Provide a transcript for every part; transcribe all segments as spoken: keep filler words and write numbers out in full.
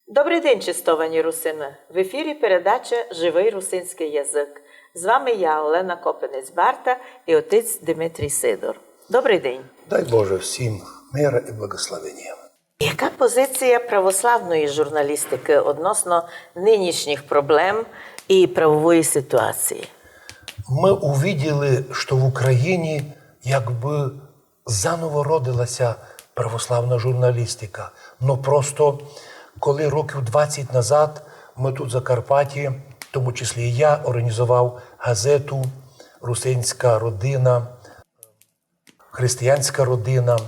Добрый день, честовані русины! В ефірі передача «Живый русинськый язык». З вами я, Олена Копинець-Барта, і отець Димитрій Сидор. Добрый день! Дай Боже всім мира і благословення. Яка позиція православної журналістики односно нинішніх проблем і правової ситуації? Мы увиділи, што в Україні якбы заново родилася православна журналістика. Но просто коли років двадцять назад мы тут в Закарпатті, в тому числі і я, організовав газету «Русинська родина», «Християнська родина»,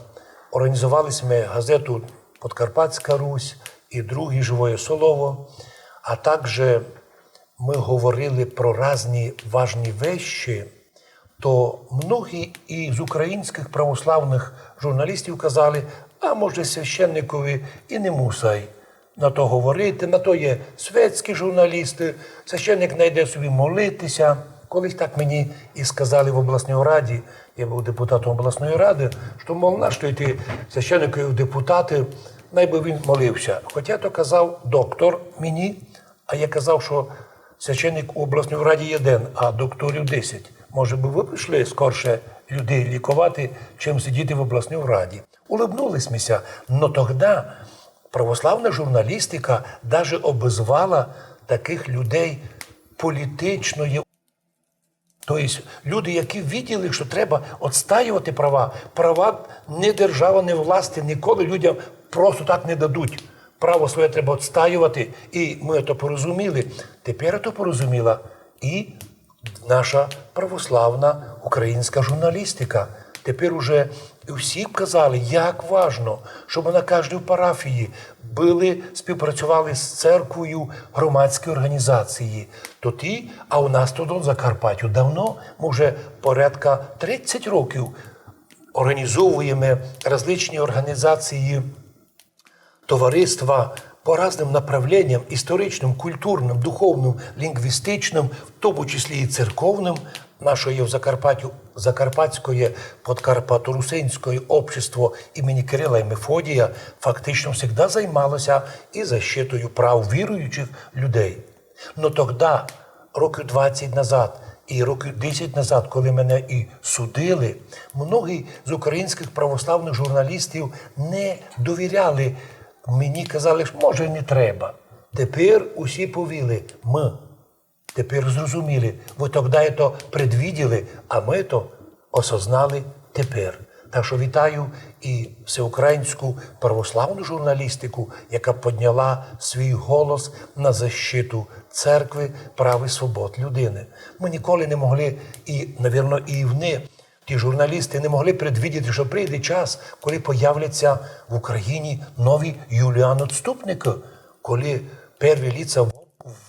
організовали сьме газету «Подкарпатська Русь» і другі «Живоє слово», а также мы говорили про разні важні вещі, то многі із українськых православных журналістів казали: «А може, священникові і не мусай на то говорити, на то є светські журналісты, священник найде собі молитися». Колись так мені і сказали в обласній раді, я быв депутатом обласної рады, што, мол, нашто йти священникові в депутаты, най бы він молився. Хотя то казав доктор мені, а я казав, што священник у обласній раді єден, а докторів десять. Може бы вы пішли скорше людей лікувати, чим сидіти в обласній раді. Улыбнули сьме ся, но тогда православна журналістика даже обозвала такых людей політичної. То єсть люди, які виділи, што треба отстаювати права, права не держава, не власти ніколи людям просто так не дадуть. Право своє треба отстаювати, і мы то порозуміли. Тепер то порозуміла і наша православна українська журналістика. Тепер уже всі казали, як важно, щоб на каждій парафії были, співпрацювали з церквою громадські організації. То ті, а у нас тут на Закарпаттю давно, мы вже порядка тридцять років організовуєме различні організації, товариства по разным направленням: історичным, культурным, духовным, лінґвістичным, в тому числі і церковным. Наше є в Закарпаттю, Закарпатське подкарпаторусинське общество імені Кирила і Мефодія фактично всегда займало ся і защитою прав віруючих людей. Но тогда, років двадцять назад і років десять назад, коли мене і судили, многі з українськых православных журналістів не довіряли мені, казали, што, може, не треба. Тепер усі повіли: мы тепер зрозуміли, вы тогда то предвиділи, а мы то осознали тепер. Так што вітаю і всеукраїнську православну журналістику, яка подняла свій голос на защиту церкви, прав і свобод людины. Мы ніколи не могли, і, навірно, і вони, ті журналісты, не могли предвидіти, што прийде час, коли появляться в Україні нові Юліан-отступникы, коли перві ліца в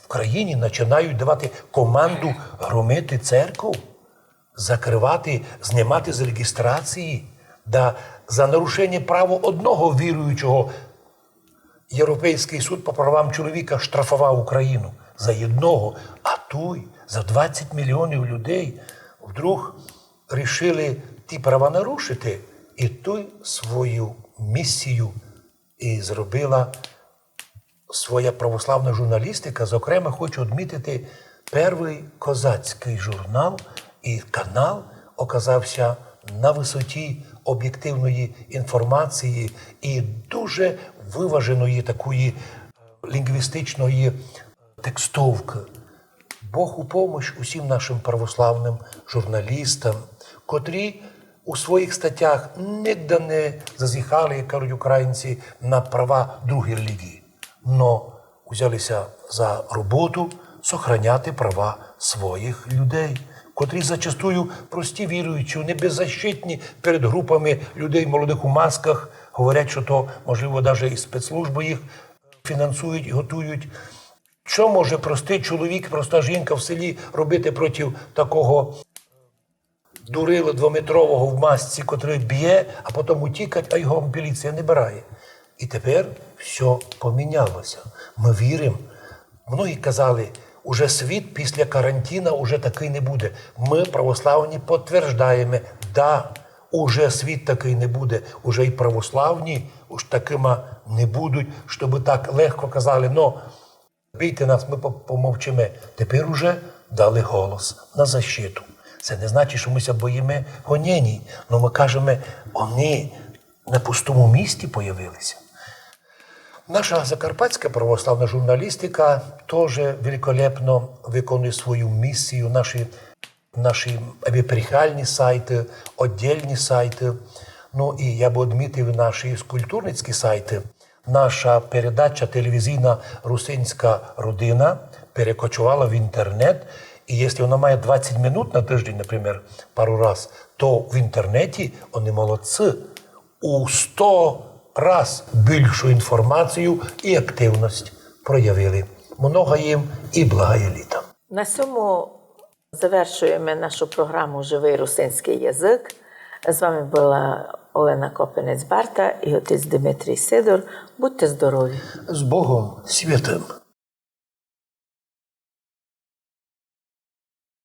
Україні починають давати команду громити церков, закрывати, знимати з реєстрації, да за нарушення права одного віруючого Європейськый суд по правам чоловіка штрафовав Україну за єдного, а туй за двадцять мільйонів людей вдруг рішили ті права нарушити, і туй свою місію і зробила своя православна журналістика. Зокрема, хочу одмітити, первый козацькый журнал і канал оказався на высоті обєктивної інформації і дуже вываженої такої лінґвістичної текстовкы. Бог у помощь усім нашым православным журналістам, котрі у своїх статях нигде не зазіхали, як кажуть українці, на права другої релігії, но узяли ся за роботу сохраняти права своїх людей, котрі зачастую прості віруючі, вони беззащитні перед групами людей молодых у масках, говорять, што то, можливо, даже і спецслужбы їх фінансують і готують. Што може простый чоловік, проста жінка в селі робити проти такого дурила двометрового в масці, котрый б'є, а потім утікать, а його міліція не бере? І тепер всьо поміняло ся. Мы вірим. Многі казали, уже світ після карантина уже такый не буде. Мы, православні, подтверждаєме, да, Уже світ такый не буде, уже й православні уж такыма не будуть, щобы так легко казали: «Но, бийте нас, мы по- помовчиме». Тепер уже дали голос на защиту. Се не значить, што мы ся боїме гонєній, но мы кажеме, они на пустому місці появилися. Наша закарпатська православна журналістика тоже великолепно виконує свою місію. Наші, наші епархіальні сайты, оддільні сайты. Ну і я бы одмітив наші культурницькі сайты. Наша передача телевізійна «Русинська родина» перекочувала в інтернет. І якщо вона має двадцять минут на тыждень, наприклад, пару раз, то в інтернеті вони молодці. У сто раз більшу інформацію і активность проявили. Много їм і благає літа. На сьому завершуєме нашу програму «Живый русинськый язык». З вами была Олена Копинець-Барта і отець Димитрій Сидор. Будьте здорові! З Богом святым!